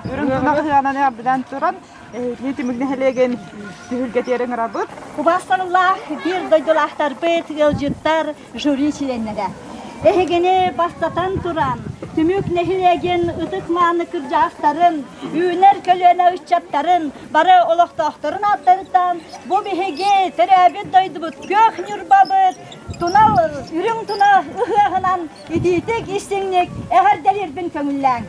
Үрүҥ тунах ыһыаҕынан эҕэрдэлээн туран, эһигини Түмүк нэһилиэгин түһүлгэтигэр ыҥырабыт. Убаастаныллаах биир дойдулаахтарбыт, ыалдьыттар, жюри чилиэннэрэ. Эһигини бастатан туран, Түмүк нэһилиэгин ытык-мааны кырдьаҕастарын, үүнэр көлүөнэ ыччаттарын, бары олохтоохторун ааттарыттан бу биһиги төрөөбүт дойдубут күөх Ньурбабыт тунал үрүҥ туна ыһыаҕынан итиитик истиҥник эҕэрдэлиирбин көҥүллээҥ.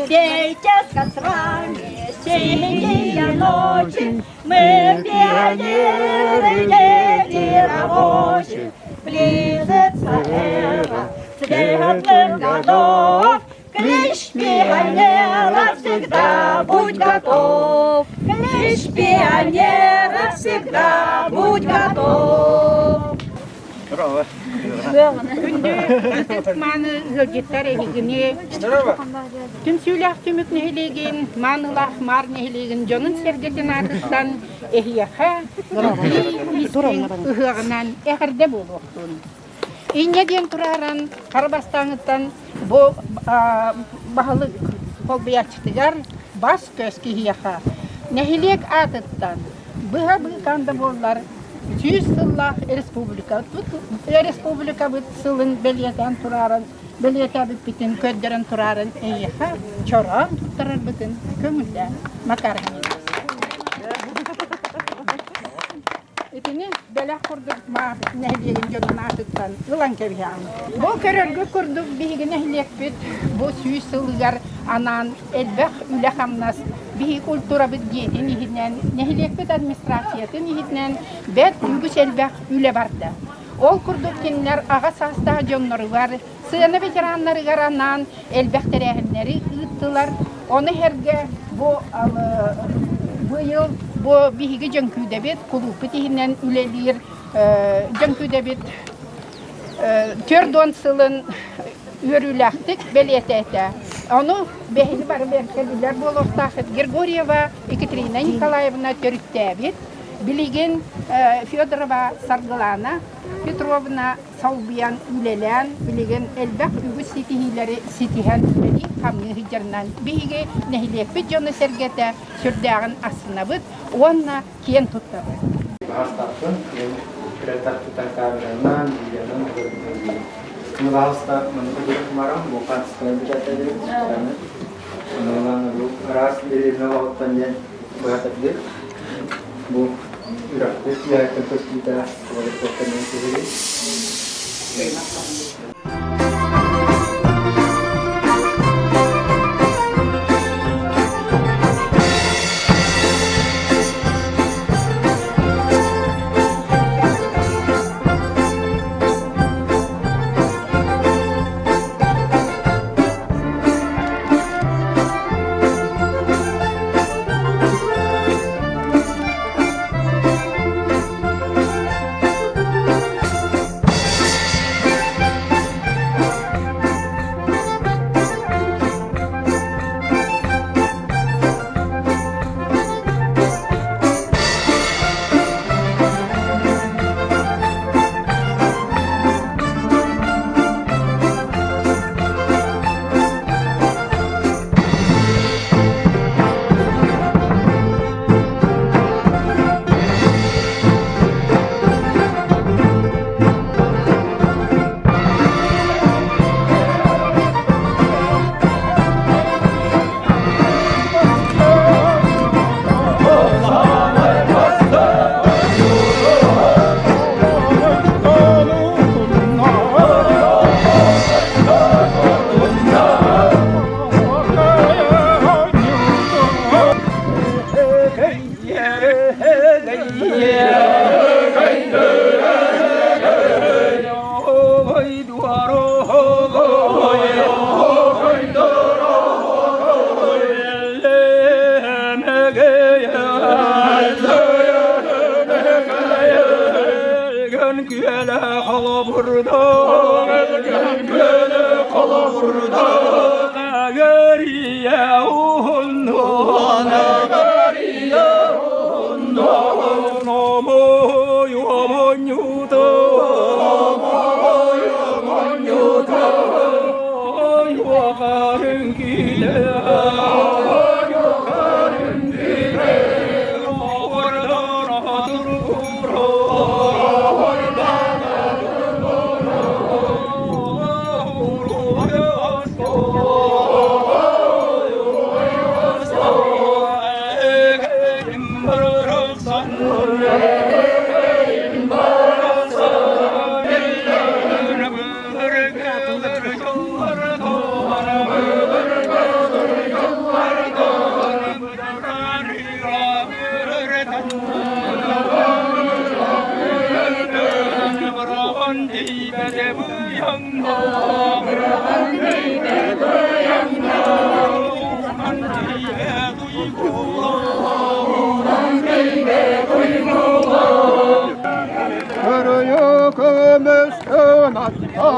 Сейчас кострами синие ночи, Мы пионеры, дети рабочих, Близится эра светлых годов, Клич пионера всегда будь готов, Клич пионера всегда будь готов. Күндү ытык-мааны ыалдьыттар эһигини түмсүүлээх түмүк нэһилиэгин, маанылаах Маар нэһилиэгин дьонун-сэргэтин аатыттан эһиэхэ истиҥ ыһыаҕынан эҕэрдэ буолуохтун. Инньэ диэн турааран хара бастааҥыттан бу баһылык холбуйааччытыгар бас-көс киһиэхэ нэһилиэк аатыттан быһа быыкаан да буоллар 100 сыллаах республикабыт сылын бэлиэтээн турааран бэлиэтээбиппитин көрдөрөн тураарын эйиэхэ чороон туттарарбытын көҥүллээн Макар Итини бэлэх курдук нэһилиэгин дьонун аатыттан ылан кэбиһэҕин. Бу көрөргө курдук биһиги нэһилиэкпит бу 100 сылыгар анаан элбэх үлэ-хамнас биһиги культурабыт дьиэтин иһинэн, нэһилиэкпит администрациятын иһинэн бэрт үгүс элбэх үлэ барда. Ол курдук кинилэр аҕа саастаах дьонноругар, сыана ветераннарыгар анаан элбэх тэрээһиннэри ыыттылар. Ону сэргэ бу быйыл бу биһиги Дьөҥкүүдэбит кулууппут иһинэн үлэлиир Дьөҥкүүдэбит 40 сылын үөрүүлээхтик бэлиэтээтэ. Ону биһиги бары бэркэ билэр буолуохтаахыт. Григорьева Екатерина Николаевна төрүттээбит. Билигин Федорова Саргылана Петровна солбуйан үлэлээн, билигин элбэх үгүс ситиһиилэри ситиһэн үлэлии-хамныы сылдьарынан биһиги нэһилиэкпит дьоно-сэргэтэ сүрдээҕин астынабыт уонна киэн туттабыт. Баһаастаахпын, кыратахтытан камеранан, видеонан олорбутун Ну, пожалуйста, маннык баран, бу хаартыскаларын бэчээттээбит. Онон бу араас дэриэбинэ олоҕуттан диэн быһатардык. Бу үрэхпит үөһэттэн көстүүтэ туохтан киһи.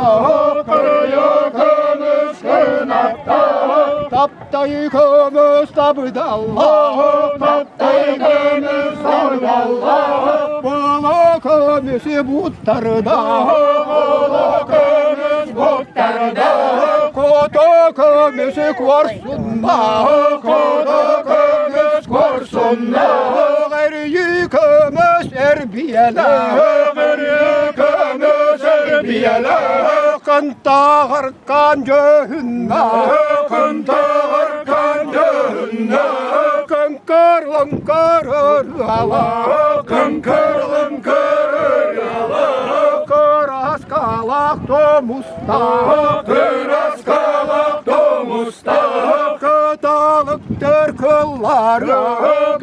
Кырыйа көмүс кынаттаах, Таптайы көмүс табыдаллаах, Таптайы көмүс табыдаллаах, Бола көмүсү буттардаах, Бола көмүс буттардаах, Кото көмүсү куорсуннаах, Кото көмүс куорсуннаах, Эрийи көмүс эрбиэлээх, Эрийи көмүс эрбиэлээх, Кынтаҕаркаан дьөһүннээх, Кынтаҕаркаан дьөһүннээх, Кыҥкыр лыҥкыр ырыалаах, Кыҥкыр лыҥкыр ырыалаах, Кыраскалаах тумустаах, Кыраскалаах тумустаах, Кыталыктар кыллары,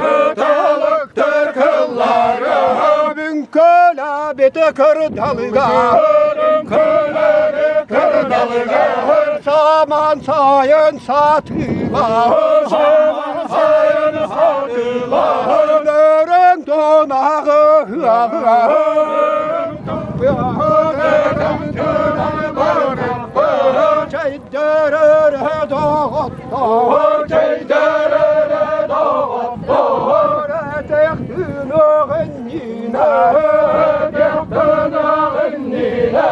Кыталыктар кыллары, Бүҥкөлөбүтэ кырдалыга, Бүҥкөлөбүт кырдалыга, Саман сайын сатыыла, Саман сайын сатыыла, Өрөҥ тунаҕы ыаҕа, Чэйдэрэрэ доҕоттоор, чэйдэрэрэ доҕоттоор, Этэх тыыныҕын ньиинэ, этэх тыыныҕын ньиинэ,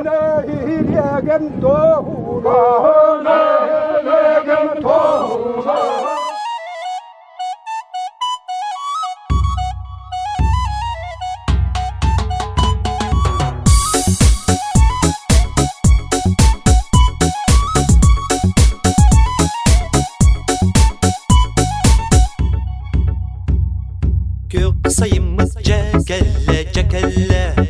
Нэһилиэгим туһуна, нэһилиэгим туһуна. Күөх сайыммыт дьэ кэллэ, дьэ кэллэ.